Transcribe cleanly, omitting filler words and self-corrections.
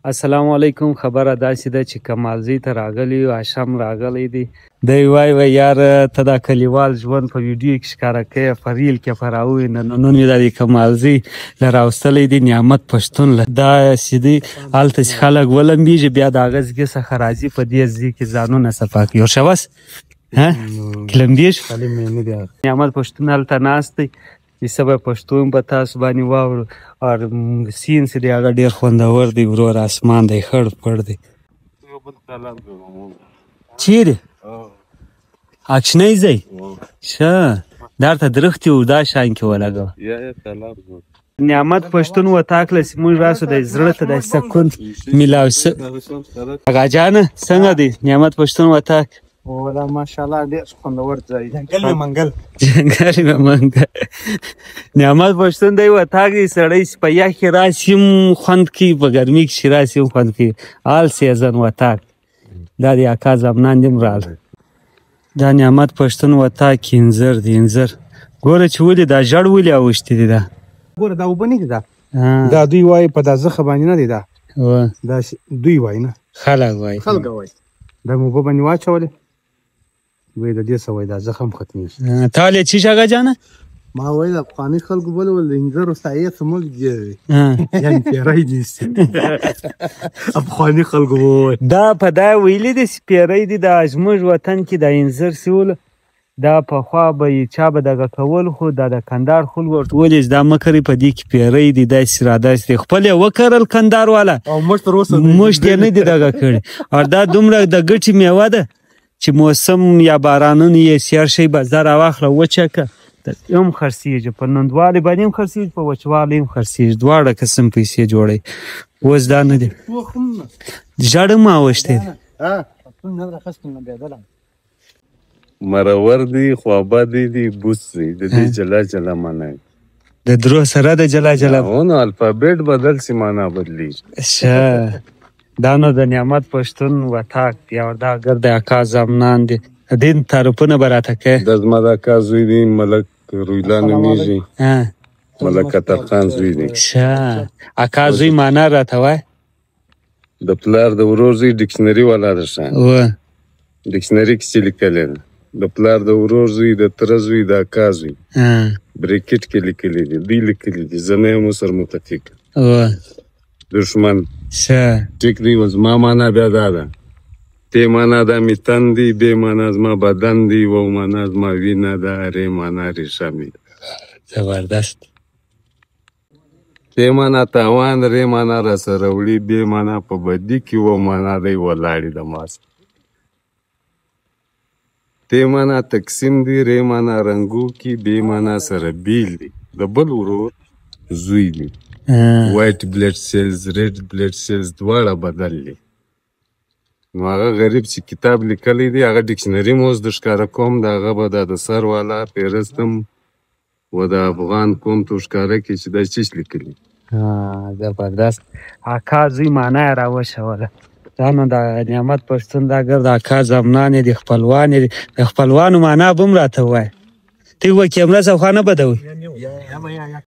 السلام علیکم. خبره داسې ده چې کمالزي ته راغلی یو، هاشم راغلی دی. دی وای وای یار ته دا کلیوال ژوند په ویډیو کې ښکاره کوې، په ریل کې په راووینه. نو نن مې دا د کمالزي له راوستلی دی نعمت پښتون له. داسې دی هلته چې خلک ولمبېږي بیا د هغه ځای څخه راځي په دې ځای کې ځانونه صفا کوي. ورشه بس ها کې لمبېږي. نعمت پښتون هلته ناست دی، چې څه به پښتو هم په تاسو باندې واورو. او سین چې دی هغه ډېر خوندور دی ورور، اسمان دی خړ پړ دی. چیرې؟ اکشنی ځای؟ ښه درته درختې و دا شان کې ولګوه. نعمت پښتون وطاق له چې موږ راسو د زړه ته د سکون میلاو سه. اغا جانه څنګه دی نعمت پښتون وطاق؟ ولا ماشاءالله ډېر خوندور ځای. جنګل مې منګل، جنګل مې منګل. نعمت پښتون دی وطاق دی سړی چې په یخ کې راسي هم خوند کوي، په ګرمي کې چې راسي هم خوند کوي. آل سیزن وطاق. دا دی اکا زامنان دې هم راغله. دا نعمت پښتون وطاق کې انځر دی، انځر ګوره چې ولې دا ژړ ولې اوښتي دي. دا ګوره دا اوبه نه دي، دا دا دوی وایي په دا زخه باندې نه دی، دا دا دوی وایي نه خلک وایي، خلک وایي. دا مې اوبه باندې واچولې، وی د دې څه وایي دا زخم ختمېږي. تا ولې چی شي اغا جانه؟ ما ویل افغاني خلکو بل ول د انځرو سایې څه موږ ګېږي، یعنې پیری نیسي. افغاني خلکو وویل دا په دا ویلي دي چې پیری دي. دا زموږ وطن کې دا انځر سیول دا پخوا به یې چا به دغه کول، خو دا د کندهار خلکو ورته ویلي چې دا مه کرئ، په دې کې پیری دي، داسې را داسې دی. خپل یې وکرل کندهار والا، او موږ تر اوسه موږ ته یې نه دي دغه کړي. او دا دومره د ګټې میوه ده چې موسم یا بارانونه یې سیر شي، بازار راواخله وچه که هم خرڅېږي، په نندوالي باندې هم خرڅېږي، په وچوالي هم خرڅېږي، دواړه قسم پیسې جوړوي. اوس دا نه دي ژړ هم اوښتی دی. مرور دی، خوابدی دی، بوس دی، د دې جلا جلا معنا دی. د درو سره د جلا جلا نو الفابیټ بدل سي معنا بدلیږي. ښه دا نو د نعمت پښتون وطاق دی او دا ګرد اکا زامنان دي. د دې تعارفونه به راته کوې؟ دا زما د اکا زوی دی، ملک رویلا نومېږي، ملک قطر خان زوی دی. ښه اکا زوی معنا راته وایه. د پلار د ورور زوی، ډکشنري والا ده. ښه ډکشنري کې چې لیکلې ده، د پلار د ورور زوی، د تره زوی، د اکا زوی، بریکټ کې لیکلي دي، دوی لیکلي دي. زه نه یم ورسره متفق. دښمن ښه ټیک دی. اوس زما معنا بیا دا ده، تی معنا دا مې تن دی، بې معنا زما بدن دی، و معنا زما وینه ده، رې معنا ریښه مې ده. زبردست. تی معنا تاوان، رې معنا راسره وړي، بې معنا په بدي کې، و معنا دی ولاړې د ما سره. تی معنا تقسیم دی، رې معنا رنګو کې، بې معنا سره بیل دی، د بل ورور زوی دی. وایټ بلډ سیلز، ریډ بلډ سیلز دواړه بدل دي. نو هغه غریب چې کتاب لیکلی دی، هغه ډکشنري مو اوس در ښکاره کوم، د هغه به دا د سر والا فهرست هم و د افغان قوم ته ښکاره کړي چې دا څه لیکلي. زبردست. اکا زوی معنا یې راوښوله. دا نو د نعمت پښتون دا ګرد اکا زامنان یې دي، خپلوان یې دي. د خپلوانو معنا به هم راته ووایه. ته وایې کیمره څه خوا نه بدوي.